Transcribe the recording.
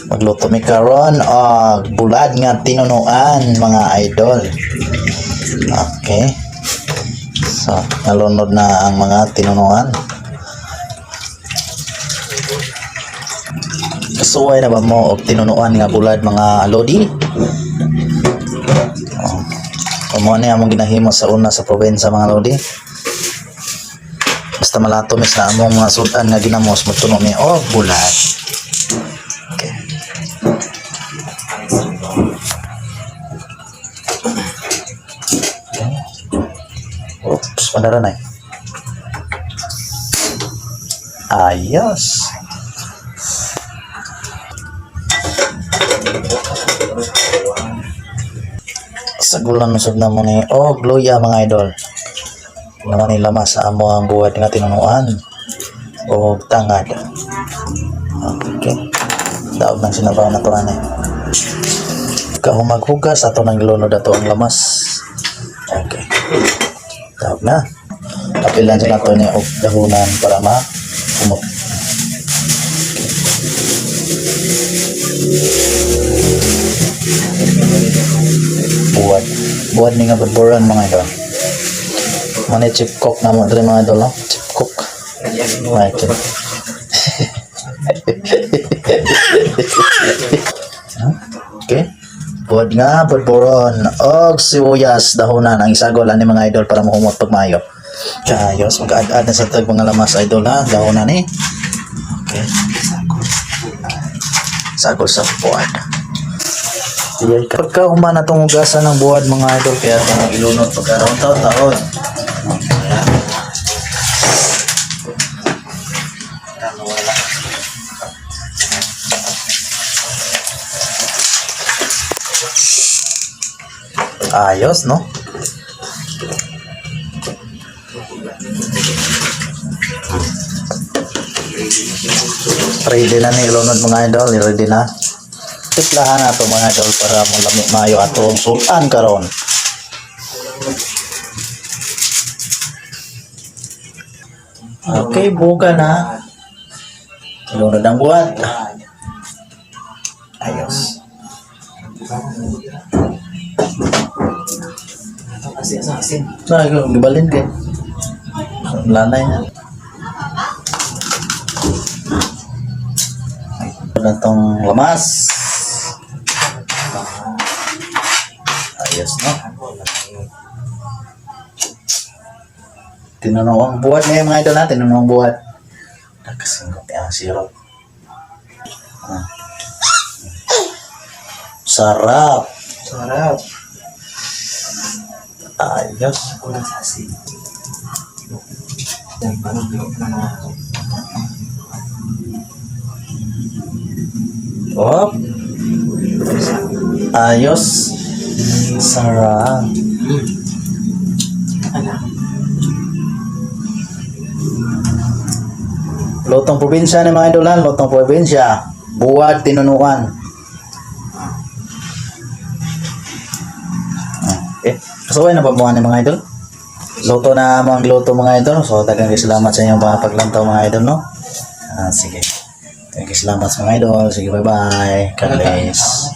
Magluto mi karon og bulad nga tinunuan, mga idol. Okay. So, nalunod na ang mga tinunuan. Kasuway na ba mo og tinunuan nga bulad, mga lodi? Oh. Amo ni among ginahimo sa una sa probinsya, mga lodi. Basta malato mi sa among mga sudan nga ginamos, magtuno mi og bulad. Okay. Oops, madara na eh. Ayos. Sagulan usab na mo ni og luya, mga idol. Naman ni lamas sa amo ang buhat nga tinunuan og tangad. Okay. Daog ng sinabaw na to ani. Kahumaghugas ato nang gilunod ato ang lamas. Okay. Daog na. Kapilan sa nato ni og dahunan para ma kumot. Buwad. Buwad ni nga budburan, mga idol. Mani chip cook na mo diri, mga idol, no? Chip cook. Like it. Okay. Buwad nga budburon og sibuyas dahunan ang isagol ani, mga idol, para mahumot pag maayo. Kayos mag-add-add na sa tag mga lamas, idol, ha. Dahunan ni. Okay. Sagol sa buwad. Pagka human na itong hugasan ng buwad, mga idol, kaya itong ilunod pagka taon taon. Ayos, no? Ready na ni ilunod, mga idol, ready na. Tiplahan na ito, mga idol, para malami maayo ato ang sulan karon. Okay, buka na. Ilunod ang buhat. Ayos. Asin, asin, asin. Ay, gibalin kay. Lanay na. Ito na tong lamas. Ayos, no? Tinunoang buhat na yung mga idol natin. Tinunoang buhat. Nakasingot ang sirop. Ah. Sarap. Sarap. Ayos. Kulang sa asin. Yan, parang na. Oh. Ayos. Sarap. Ano? Lutong probinsya ni mga idol ha. Lutong probinsya. Buwad tinunuan. Okay. Kasuway na ba buwan ni mga idol? Luto na mga luto, mga idol. So, daghang salamat sa inyong mga paglantaw, mga idol, no? Ah, sige. Daghang salamat sa mga idol. Sige, bye-bye. God bless.